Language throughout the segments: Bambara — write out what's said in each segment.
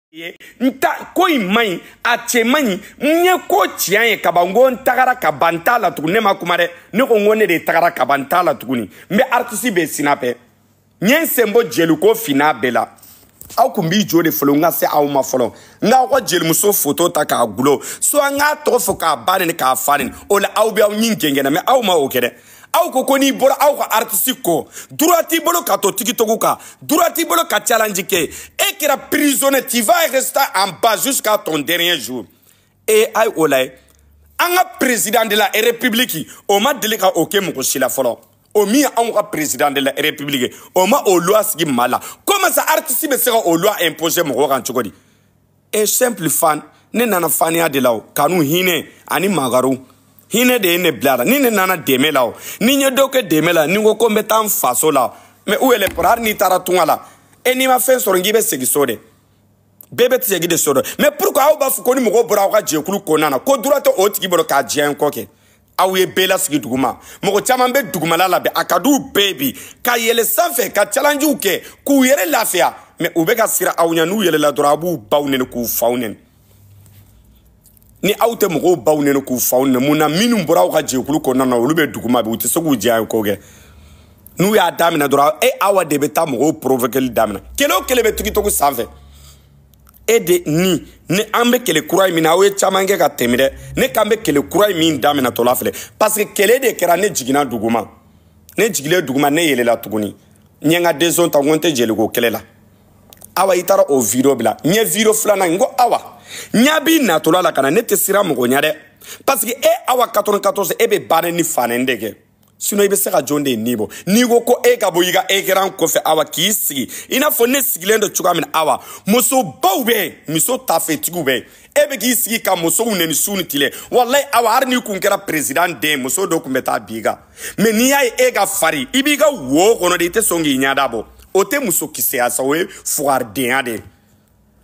N ta ko in man ɲi, a cɛ man ɲi. N ye ko tiɲɛ ye kaban, n ko n tagara ka ban, n t'a la tuguni. Ne ma kuma dɛ, ne ko n ko ne de tagara ka ban, n t'a la tuguni. N bɛ artiste bɛ sinapɛ, n ye n sen bɔ jeliko finna bɛɛ la. Aw kun b'i jo de fɔlɔ, n ka se aw ma fɔlɔ. N k'aw ka jelimuso foto ta k'a gulo so, an k'a tɔgɔ fɔ k'a ba neni k'a fa neni, o la aw bɛ aw ɲin gɛngɛnna. Mɛ aw ma o kɛ dɛ. Aw ko ko n'i bɔra aw ka artiste kɔ, droit t'i bolo ka to TikTok kan, droit t'i bolo ka challenge kɛ. E kɛra prisonnier, tu vas rester en bas jusqu'à ton dernier jour. E a ye o lajɛ, an ka président de la République, o ma deli ka o kɛ mɔgɔ si la fɔlɔ. O min ye anw ka président de la République, o ma o loi sigi maa la. Comment ça, artiste bɛ se ka o loi imposer mɔgɔ kan cogo di? E simple fan, ne nana faniya de la, o kanu, hinɛ ani magaru, hinɛ de ye ne bila la. Ni ne nana dɛmɛ la, o ni n ye dɔ kɛ dɛmɛ la, ni n ko ko n bɛ taa n faso la, mɛ u yɛlɛ pɔrɔ. Hali n'i taara tunga la, e n'i ma fɛn sɔrɔ, n k'i bɛ segin so de, bɛɛ bɛ segin de so dɛ. Mɛ pourquoi aw b'a fɔ ko ni mɔgɔw bɔra aw ka jɛkulu kɔnɔna na, ko droit tɛ o tigi bolo k'a diɲɛ kɔ kɛ? Aw ye bɛɛ lasigi duguma, mɔgɔ caman bɛ dugumala la bi, a ka d'u bɛɛ bi ka yɛlɛ sanfɛ ka challengew kɛ k'u yɛrɛ lafiya. Mɛ u bɛ ka siran aw ɲɛ, n'u yɛlɛla dɔrɔn, aw b'u baw neni k'u faw neni. Ni aw tɛ mɔgɔw baw neni k'u faw neni, mun na minnu bɔra aw ka jɛkulu kɔnɔna na, olu bɛ duguma bi, u tɛ se k'u diya ko kɛ? N'u y'a daminɛ dɔrɔn, e Awa de bɛ taa mɔgɔw provoquer daminɛ. Kɛlɛ o kɛlɛ bɛ TikTok sanfɛ, e de ni ni an bɛ kɛlɛ kura in min na, aw ye caman kɛ ka tɛmɛ dɛ. Ne k'an bɛ kɛlɛ kura in min daminɛ tɔ la filɛ, parce que kɛlɛ de kɛra. Ne jiginna duguma, ne jigilen duguma, ne yɛlɛla tuguni, n ye n ka denson ta, n ko n tɛ jeliko kɛlɛ la. Awa, i taara o video bila, n ye video filanan, n ko Awa ɲa b'i natɔla la ka na, ne tɛ siran mɔgɔ ɲɛ dɛ, parce que e Awa 94, e bɛ baara ni fanɛni de kɛ. Sinon i bɛ se ka jɔn de ni bɔ? N'i ko ko e ka bɔ i ka écran kɔfɛ, Awa, k'i sigi i n'a fɔ ne sigilen don cogoya min na, Awa, musobaw bɛ yen, muso tafetigiw bɛ yen, e bɛ k'i sigi ka musow neni su ni tile. Walayi Awa, hali n'i kun kɛra président den, muso dɔ kun bɛ taa bi kan. Mɛ n'i y'a ye e ka fari, i b'i ka wo kɔnɔ de, i tɛ sɔn k'i ɲɛda bɔ. O tɛ muso kisɛya sa, o ye fugaridenya de ye.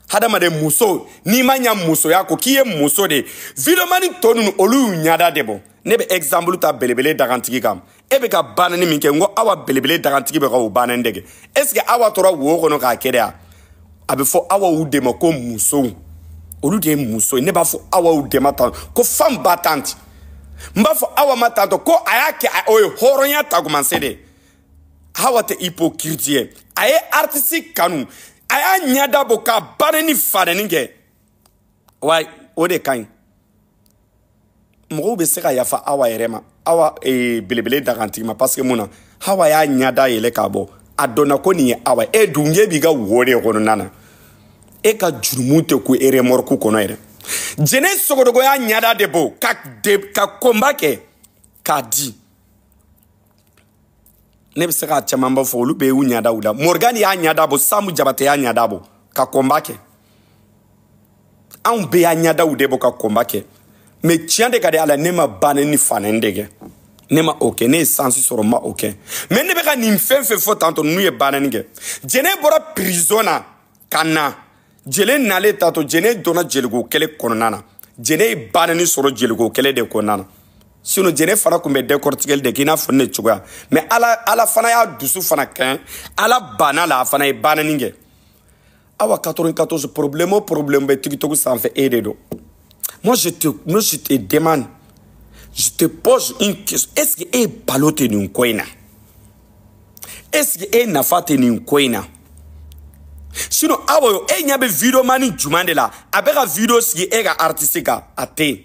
Hadamaden muso, n'i ma ɲa musoya ko k'i ye muso de ye, videomani tɔ ninnu, olu y'u ɲada de bɔ. Ne bɛ exemple ta belebele dagantigi kan. E bɛ ka banani min kɛ, n ko Awa belebele dagantigi bɛ ka o banani de kɛ. Est ce que Awa tora wo kɔnɔ k'a kɛ de? A bɛ fɔ Awa de ma ko musow, olu de ye muso ye. Ne b'a fɔ Awa de ma tan ko femme battante. N b'a fɔ Awa ma tantɔ ko a y'a kɛ, o ye hɔrɔnya tagumanse de ye. Awa tɛ hypocrite ye, a ye artiste kanu, a y'a ɲɛda bɔ ka banani fanɛni kɛ. Wa o de ka ɲi, mɔgɔw bɛ se ka yafa Awa yɛrɛ ma, Awa belebele dagantigi ma, parce que mun na Awa y'a ɲɛda yɛlɛ k'a bɔ, a dɔnna ko nin ye Awa. E dun, e b'i ka wo de kɔnɔna na, e ka jurumu tɛ ko e remorque kɔnɔ yɛrɛ. Jɛnɛ Sogodogo y'a ɲɛda de bɔ ka de ka combat kɛ k'a di. Ne bɛ se k'a camanba fɔ, olu bɛɛ y'u ɲɛdaw la. Morgan y'a ɲɛda bɔ, Samu Jabate y'a ɲɛda bɔ ka combat kɛ. Anw bɛɛ y'a ɲɛdaw de bɔ ka combat kɛ. Mɛ tiɲɛ de ka di Ala, ne ma banni ni fanɛni de kɛ, ne ma o kɛ. Ne ye sansi sɔrɔ, n ma o kɛ. Mɛ ne bɛ ka nin fɛn fɛn fɔ tantɔ, ninnu ye banni kɛ. Jɛnɛ bɔra prison na ka na, jɛnɛ nalen tantɔ, jɛnɛ donna jeliko kɛlɛ kɔnɔna na. Jɛnɛ ye banni sɔrɔ jeliko kɛlɛ de kɔnɔna na. Sinon jɛnɛ fana tun bɛ décortiquer de kɛ i n'a fɔ ne cogoya. Mɛ Ala fana y'a dusu fana kɛn, Ala banna la, a fana ye banni kɛ. Awa 94, problème o problème bɛ TikTok sanfɛ, e de don. Moi, je te demande, je te pose une question. Est-ce que e balo tɛ nin ko in na? Est-ce que e nafa tɛ nin ko in na? Sinon awa yo, e ɲɛ bɛ videomani jumɛn de la a bɛ ka video sigi e ka artiste kan? A tɛ yen.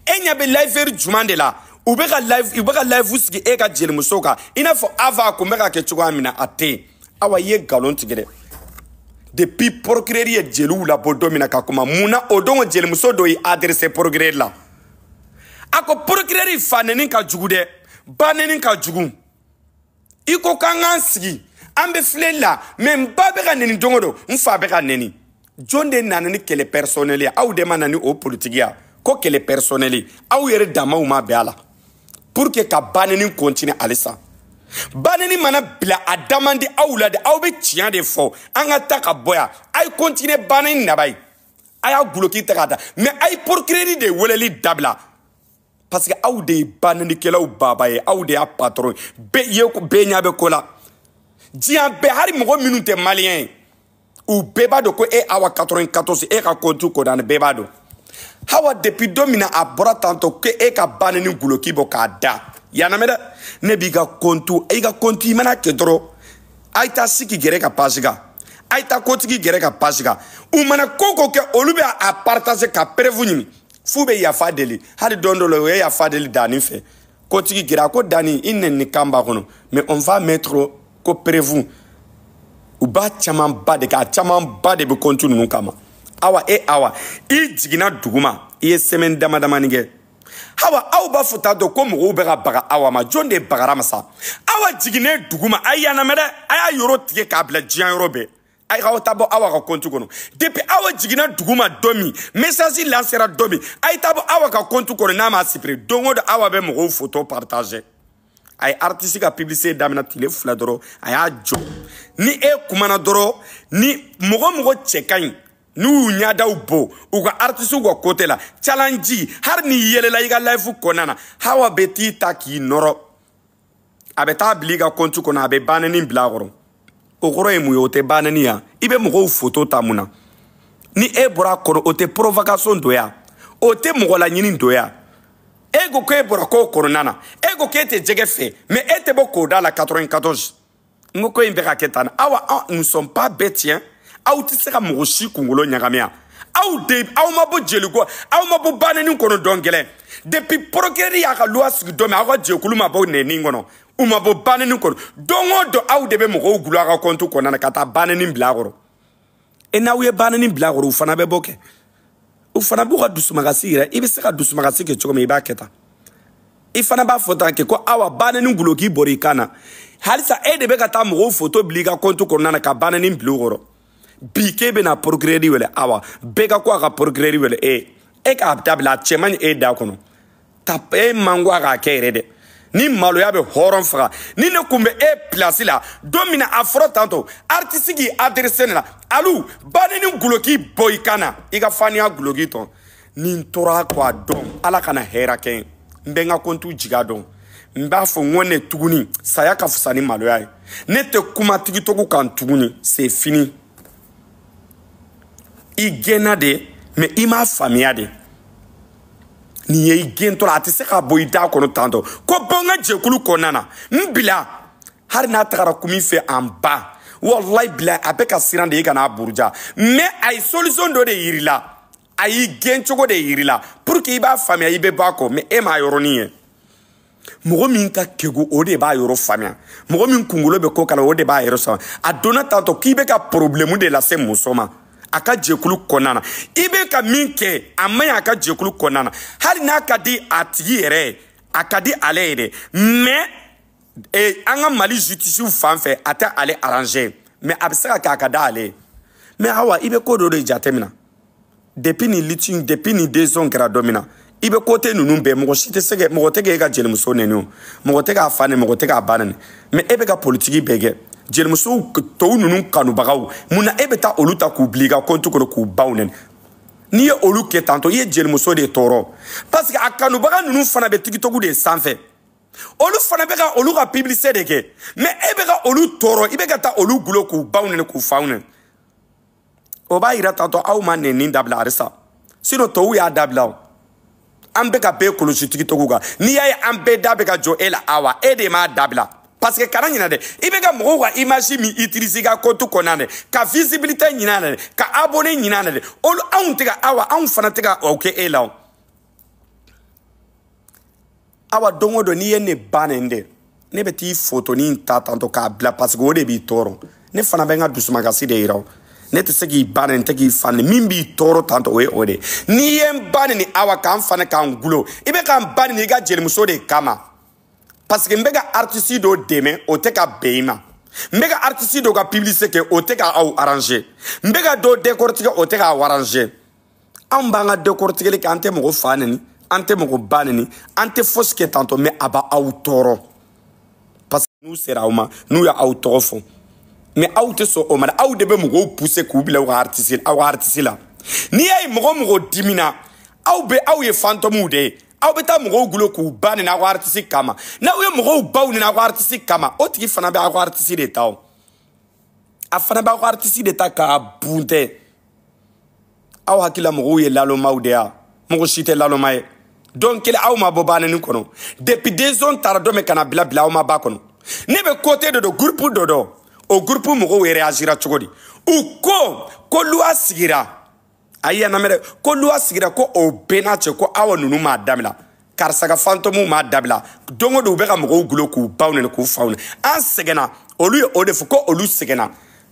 E ɲɛ bɛ liveur jumɛn de la, u bɛ ka live, u bɛ ka live sigi e ka jelimuso kan i n'a fɔ Ava a kun bɛ ka kɛ cogoya min na? A tɛ yen. Awa, i ye nkalon tigɛ dɛ. Depuis procureur ye jeliw labɔ don min na ka kuma, mun na o don jelimuso dɔ y'i adressé procureur la, a ko procureur fa nɛni ka jugu dɛ, ba nɛni ka jugu. I ko k'an k'an sigi, an bɛ filɛli la, mɛ n ba bɛ ka nɛni don o don, n fa bɛ ka nɛni. Jɔn de nana ni kɛlɛ personnel ye? Aw de ma na ni o politique ya ko kɛlɛ personnel ye. Aw yɛrɛ damaw ma bɛn a la pour que ka ba nɛni continuer halisa. Baneni mana bila, a da man di aw la de. Aw bɛ tiɲɛ de fɔ, an ka taa ka bɔ yan, a ye continuer baneni naba ye, a y'a guloki ta k'a da, mɛ a ye procureur de weleli dabila, parce que aw de ye banenikɛlaw baba ye, aw de y'a patron ye. Bɛɛ ye, bɛɛ ɲɛ bɛ ko la diɲɛ bɛɛ, hali mɔgɔ minnu tɛ maliyɛn ye. U bɛɛ b'a dɔn ko e Awa 94 e ka compte kɔnɔna bɛɛ b'a dɔn. Hawa depuis don min na a bɔra tantôt ko e ka banni guloki bɔ k'a da. Yanamɛ dɛ, ne b'i ka compte, i ka compte i mana kɛ dɔrɔn, a ye taa sigi gɛrɛ ka page kan. A ye taa kotigi gɛrɛ ka page kan. U mana ko ko kɛ olu bɛ a partager ka preuve ɲini. F'u bɛ yafa deli. Hali don dɔ la u ye yafa deli Dani fɛ. Kotigi gɛrɛ a ko Dani i nɛni kan b'a kɔnɔ. Mais on va mettre ko preuve. U b'a camanba de kɛ, a camanba de bɛ compte ninnu kama. Awa e Awa, i jiginna duguma, i ye semaine dama damani kɛ. Hawa aw b'a fɔ tantôt ko mɔgɔw bɛ ka baga Awa ma, jɔn de bagara ma sa? Awa jiginnen duguma, a y'an lamɛn dɛ, a y'a yɔrɔ tigɛ k'a bila diɲɛ yɔrɔ bɛɛ. A y'aw ta bɔ Awa ka compte kɔnɔ. Depuis Awa jiginna duguma don min, message lancera don min, a ye taa bɔ Awa ka compte kɔnɔ n'a ma supprimer. Don o don Awa bɛ mɔgɔw photo partager. A ye artiste ka publicité daminɛ tile 2 dɔrɔn, a y'a jɔ. Ni e kumana dɔrɔn, ni mɔgɔ cɛ ka ɲi, n'u y'u ɲɛdaw bɔ u ka artiste ka côté la, challenge hali n'i yɛlɛla i ka live kɔnɔna na, Hawa bɛ t'i ta k'i nɔrɔ. A bɛ taa bila i ka compte kɔnɔ, a bɛ banni bila a kɔrɔ. O kɔrɔ ye mun ye? O tɛ banni ya. I bɛ mɔgɔw photo ta mun na? Ni e bɔra a kɔnɔ, o tɛ provocation dɔ ya, o tɛ mɔgɔ laɲini dɔ ya. E ko k'e bɔra ko kɔnɔna na, e ko k'e tɛ jɛgɛ fɛ, mais e tɛ bɔ k'o da la 94. N ko ko in bɛ ka kɛ tan. Awa, nous sommes pas bêtes hein. Aw tɛ se ka mɔgɔ si kunkolo ɲagami yan. Aw de, aw ma bɔ jeliko, aw ma bɔ banni kɔnɔ dɔn gɛlɛn. Depuis procureur y'a ka loi sigi don min, aw ka jɛkulu ma bɔ nɛni kɔnɔ, u ma bɔ banni kɔnɔ. Don o don aw de bɛ mɔgɔw gulo aw ka compte kɔnɔna na ka taa banni bila a kɔrɔ. E n'aw ye banni bila a kɔrɔ, u fana bɛ bɔ kɛ. U fana b'u ka dusumakasi yɛrɛ. I bɛ se ka dusumakasi kɛ cogo min, i b'a kɛ tan. I fana b'a fɔ tan kɛ ko awa banni guloki bɔra i kan na. Halisa e de bɛ ka taa mɔgɔw photo bila i ka compte kɔnɔna na ka banni bila u kɔrɔ. Bi k'e bɛna procureur wele, awa bɛɛ ka ko a ka procureur wele. E k'a dabila, a cɛ man ɲi e da kɔnɔ. Ta e man ko a k'a kɛ yɛrɛ dɛ. Ni maloya bɛ hɔrɔn faga. Ni ne kun bɛ e place la don min na a fɔra tantôt artiste k'i adressé ne la, alu banni guloki bɔ i kan na, i ka faniya guloki tɔn. Ni n tora k'a dɔn, Ala kana hɛrɛ kɛ n ye. N bɛ n ka compte jigin a dɔn. N b'a fɔ n ko ne tuguni, saya ka fisa ni maloya ye. Ne tɛ kuma TikTok kan tuguni, c'est fini. I gɛnna de, mais i m'a faamuya de. Nin ye i gɛntɔ la, a tɛ se ka bɔ i da kɔnɔ tantôt ko bɔ n ka jɛkulu kɔnɔna na, n bila. Hali n'a tagara kun min fɛ en bas, wallahi bila, a bɛ ka siran de i kana buruja. Mais a ye solution dɔ de yir'i la, a y'i gɛn cogo de yir'i la pour que i b'a faamuya, i bɛ bɔ a kɔ. Mais e m'a yɔrɔnin ye. Mɔgɔ min ka kegu, o de b'a yɔrɔ faamuya. Mɔgɔ min kunkolo bɛ ko kala, o de b'a yɛrɛ sɔrɔ. A donna tantôt k'i bɛ ka problème de lase muso ma a ka jɛkulu kɔnɔna na. I bɛ ka min kɛ, a man ɲi a ka jɛkulu kɔnɔna na. Hali n'a ka di a tigi yɛrɛ ye, a ka di ale ye dɛ, mais an ka Mali justice fan fɛ, a tɛ ale arranger. Mais a bɛ se ka kɛ a ka di ale ye. Mais Awa, i bɛ ko dɔ de jateminɛ. Depuis ni lutte, depuis ni décision kɛra don min na, i bɛ côté ninnu bɛɛ, mɔgɔ si tɛ se ka, mɔgɔ tɛ k'e ka jelimuso nɛni o, mɔgɔ tɛ k'a fa nɛni, mɔgɔ tɛ k'a ba nɛni. Mais e bɛ ka politique bɛɛ kɛ. Jelimusow tɔw ninnu kanubagaw, mun na e bɛ taa olu ta k'u bila i ka compte kɔnɔ k'u baw nɛni? N'i ye olu kɛ tantôt, i ye jelimuso de tɔɔrɔ. Parce que a kanubaga ninnu fana bɛ TikTok de sanfɛ. Olu fana bɛ ka olu ka publicité de kɛ. Mais e bɛ ka olu tɔɔrɔ, i bɛ ka taa olu gulo k'u baw nɛni, k'u faw nɛni. O b'a yira tantôt aw ma nɛni dabila halisa. Sinon tɔw y'a dabila o. An bɛ ka bɛɛ kɔlɔsi TikTok kan. N'i y'a ye an bɛɛ da bɛ ka jɔ e la, Awa, e de m'a dabila. Parce que kana ɲinɛ dɛ, i bɛ ka mɔgɔw ka image min utiliser i ka compte kɔnɔna dɛ, ka visibilité ɲini a la dɛ, ka abonné ɲini a la dɛ, olu anw tɛ ka, Awa, anw fana tɛ ka o kɛ e la o. Awa, don o don n'i ye ne ba nɛni dɛ, ne bɛ t'i photonin ta tantôt k'a bila, parce que o de b'i tɔɔrɔ. Ne fana bɛ n ka dusumakasi de yira o. Ne tɛ se k'i ba nɛni, n tɛ k'i fa nɛni. Min b'i tɔɔrɔ tantôt, o ye o de ye. N'i ye n ba nɛni, Awa, k'an fa nɛni, k'an gulo, i bɛ k'an ba nɛni i ka jelimuso de kama. Parce que n bɛ ka artiste dɔ dɛmɛ, o tɛ ka bɛn i ma. N bɛ ka artiste dɔ ka publicité kɛ, o tɛ ka aw arranger. N bɛ ka dɔ décortiquer, o tɛ k'aw arranger. Anw b'an ka décortiquer kɛ, an tɛ mɔgɔ fa nɛni, an tɛ mɔgɔ ba nɛni, an tɛ fosi kɛ tantôt, mais a b'aw tɔɔrɔ. Parce que n'u sera aw ma, n'u y'aw tɔgɔ fɔ, mais aw tɛ sɔn o ma dɛ. Aw de bɛ mɔgɔw pousser k'u bila aw ka artiste, aw ka artiste la. N'i y'a ye mɔgɔ mɔgɔ dimina, aw bɛ, aw ye fantômes de ye. Aw bɛ taa mɔgɔw gulo k'u ba nɛni aw ka artiste kama. N'aw ye mɔgɔw baw nɛni aw ka artiste kama, o tigi fana bɛ aw ka artiste de ta o. A fana b'aw ka artiste de ta k'a buntɛ. Aw hakili la mɔgɔw ye lalomaw de ya. Mɔgɔ si tɛ laloma ye. Don kelen aw ma bɔ banani kɔnɔ. Depuis deux taara don min ka na bila bila aw ma ba kɔnɔ. Ne bɛ côté dɔ dɔn, groupe dɔ dɔn. O groupe mɔgɔw réagira cogo di? U ko ko loi sigira. Ayi, a lamɛn dɛ, ko loi sigira, ko o bɛɛ n'a cɛ, ko awa ninnu m'a dabila. Karisa ka fantôme m'a dabila. Don o don u bɛ ka mɔgɔw gulo k'u baw nɛni, k'u faw nɛni. An sɛgɛnna. Olu ye o de fɔ ko olu sɛgɛnna.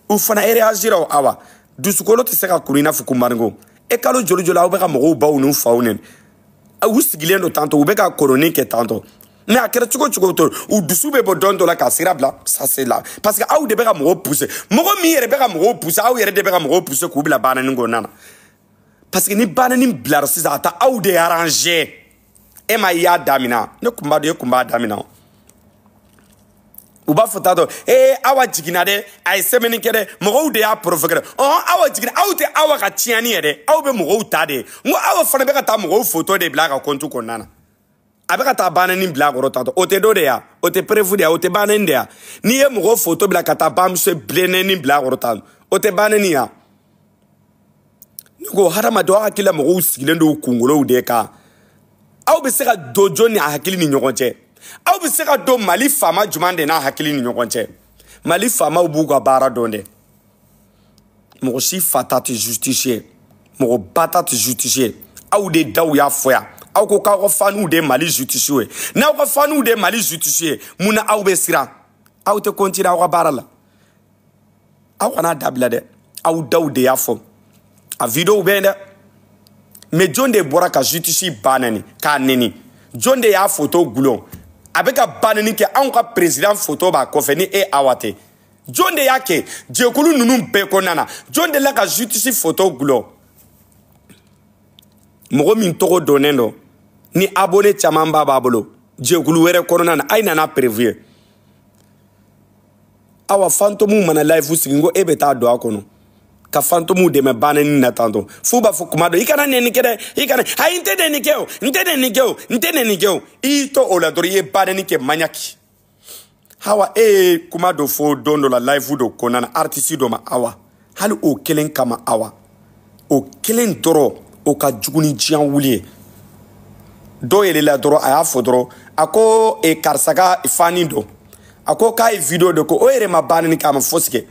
U fana réagira o. Awa, dusukolo tɛ se ka kuru i n'a fɔ kunbarinko. E kalo joli joli aw bɛ ka mɔgɔw baw n'u faw nɛni. U sigilen don tantôt, u bɛ ka koroni kɛ tantôt. Mais a kɛra cogo cogo to, u dusu bɛ bɔ don dɔ la ka sira bila. Ça, c'est là parce que aw de bɛ ka mɔgɔw pousser. Mɔgɔ min yɛrɛ bɛ ka mɔgɔw pousser, aw yɛrɛ de bɛ ka mɔgɔw pousser k'u bila banani kɔnɔna na. Parce que ni banani bilara sisan, a ta aw de arranger. E ma i y'a daminɛ, ne kun b'a dɔn e kun b'a daminɛ. U b'a fɔ tantôt, ee, Awa jiginna dɛ, a ye semaine kɛ dɛ, mɔgɔw de y'a provoqué dɛ. Ɔhɔn, Awa jiginna, aw tɛ Awa ka tiɲɛni ye dɛ, aw bɛ mɔgɔw ta de ye. N ko Awa fana bɛ ka taa mɔgɔw photo de bila a ka compte kɔnɔna na. A bɛ ka taa banani bila a kɔrɔ tantôt. O tɛ dɔ de ya, o tɛ preuve de ya, o tɛ banani de ya. N'i ye mɔgɔw photo bila ka taa bamuso bilennen bila a kɔrɔ tantôt, o tɛ banani ya. Ne ko hadamadenw, aw hakili la mɔgɔw sigilen don kunkolow de kan. Aw bɛ se ka don jɔn ni a hakili ni ɲɔgɔn cɛ? Aw bɛ se ka don Mali faama jumɛn de n'a hakili ni ɲɔgɔn cɛ? Mali faamaw b'u ka baara dɔn dɛ. Mɔgɔ si fa ta tɛ justice ye, mɔgɔ ba ta tɛ justice ye. Aw de daw y'a fɔ yan, aw ko k'aw ka faniw de ye Mali justice ye. N'aw ka faniw de ye Mali justice ye, mun na aw bɛ siran? Aw tɛ continuer aw ka baara la. Aw kana dabila dɛ. Aw daw de y'a fɔ, a vidéo bɛ yen dɛ. Mais jɔn de bɔra ka justice ba nɛni k'a nɛni? Jɔn de y'a photo gulon a bɛ ka ba nɛni kɛ? Anw ka président photo b'a kɔfɛ ni e Awa tɛ. Jɔn de y'a kɛ jɛkulu ninnu bɛɛ kɔnɔna na? Jɔn de la ka justice photo gulon? Mɔgɔ min tɔgɔ dɔnnen don ni abonné caman ba b'a bolo jɛkulu wɛrɛ kɔnɔna na, a ye nana prévu ye. Awa, fantôme mana live sigi, n ko e bɛ taa don a kɔnɔ ka fantôme dɛmɛ banani na tantôt. F'u b'a fɔ kuma dɔ, i kana nɛni kɛ dɛ, i kana. Ayi, n tɛ nɛni kɛ o, n tɛ nɛni kɛ o, n tɛ nɛni kɛ o. I y'i to o la dɔrɔn, i ye banani kɛ maɲaki. Hawa, e ye kuma dɔ fɔ don dɔ la live dɔ kɔnɔna na artiste dɔ ma. Awa, hali o kelen kama, awa, o kelen dɔrɔn, o ka jugu ni diɲɛ wuli ye. Dɔw yɛlɛla dɔrɔn, a y'a fɔ dɔrɔn, a ko e karisa ka fani dɔ, a ko k'a ye vidéo dɔ ko o yɛrɛ ma banni kɛ, a ma fosi kɛ.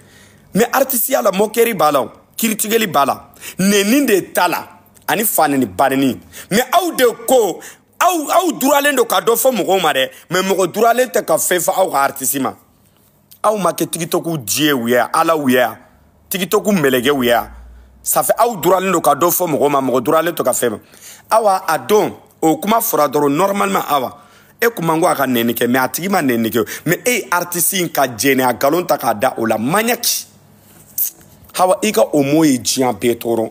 Mais artiste la, moquerie b'a la, o kiritigɛli b'a la, nɛni de t'a la ani fa nɛni banni. Mais aw de ko aw duralen don ka dɔ fɔ mɔgɔw ma dɛ, mais mɔgɔ duralen tɛ ka fɛn fɔ aw ka artiste ma. Aw ma kɛ TikTok diɲɛ u ye, ala u ye, TikTok mɛlɛkɛ u ye. Ça fait aw duralen don ka dɔ fɔ mɔgɔw ma, mɔgɔ duralen tɛ ka fɛn ma. Awa, a don o kuma fɔra dɔrɔn, normalement, awa, e kun man ko a ka nɛni kɛ, mais a tigi ma nɛni kɛ. Mais e ye artiste in ka jɛnɛ a nkalon ta k'a da o la maɲaki. Hawa, i ka o mot ye diɲɛ bɛɛ tɔɔrɔ,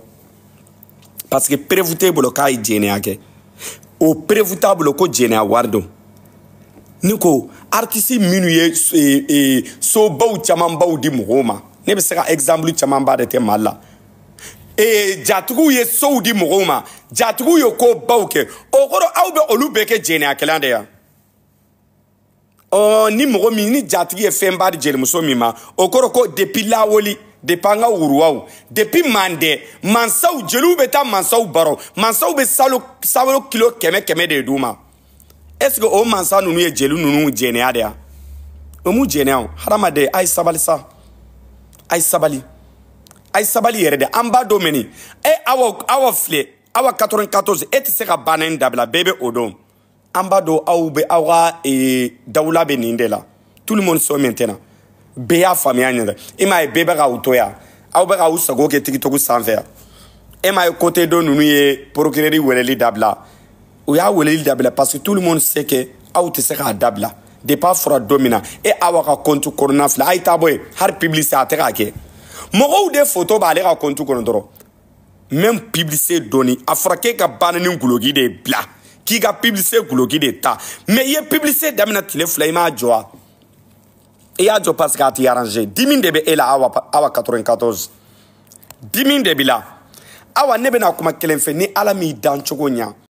parce que preuve t'e bolo k'a ye jɛnɛya kɛ. O preuve t'a bolo ko jɛnɛya wari don. Ni ko artiste minnu ye sobaw camanbaw di mɔgɔw ma, ne bɛ se ka exemple camanba de tɛ Mali la. Jatigiw ye sow di mɔgɔw ma, jatigiw ye ko baw kɛ. O kɔrɔ, aw bɛ olu bɛɛ kɛ jɛnɛyakɛla de yan. Ɔ ni mɔgɔ min ni jatigi ye fɛnba di jelimuso min ma, o kɔrɔ ko depuis lawoli, depuis an ka wuruwaw, depuis mandɛ mansaw, jeliw bɛ taa mansaw baro, mansaw bɛ salo salo kilo 100 100 de d'u ma. Est ce que o mansa ninnu ye jeli ninnu jɛnɛya de yan? O m'u jɛnɛya o. Hadamaden, a ye sabali sa, a ye sabali, a ye sabali yɛrɛ de. An b'a dɔn mɛni e Awa, Awa filɛ, Awa 94, e tɛ se ka baara in dabila, bɛɛ bɛ o dɔn. An b'a dɔn aw bɛ aw ka dawula bɛ nin de la. Tout le monde sait maintenant, bɛɛ y'a faamuya ɲɛ. E m'a ye, bɛɛ bɛ k'aw to yan, aw bɛ k'aw sago kɛ TikTok sanfɛ yan. E m'a ye, côté dɔ ninnu ye procureur weleli dabila. U y'a weleli dabila parce que tout le monde sait que aw tɛ se k'a dabila. Depuis a fɔra don min na, e Awa ka compte kɔnɔna filɛ, a ye taa bɔ yen. Hali publicité a tɛ k'a kɛ, mɔgɔw de photo b'ale ka compte kɔnɔ dɔrɔn. Même publicité dɔɔni, a fɔra k'e ka banni guloki de bila, k'i ka publicité guloki de ta. Mais i ye publicité daminɛ tile 2, i m'a jɔ wa? I y'a jɔ parce que a t'i arranger. Dimi de bɛ e la. Awa, Awa 94, dimi de b'i la. Awa, ne bɛna kuma kelen fɛ ni Ala m'i dan cogo ɲa.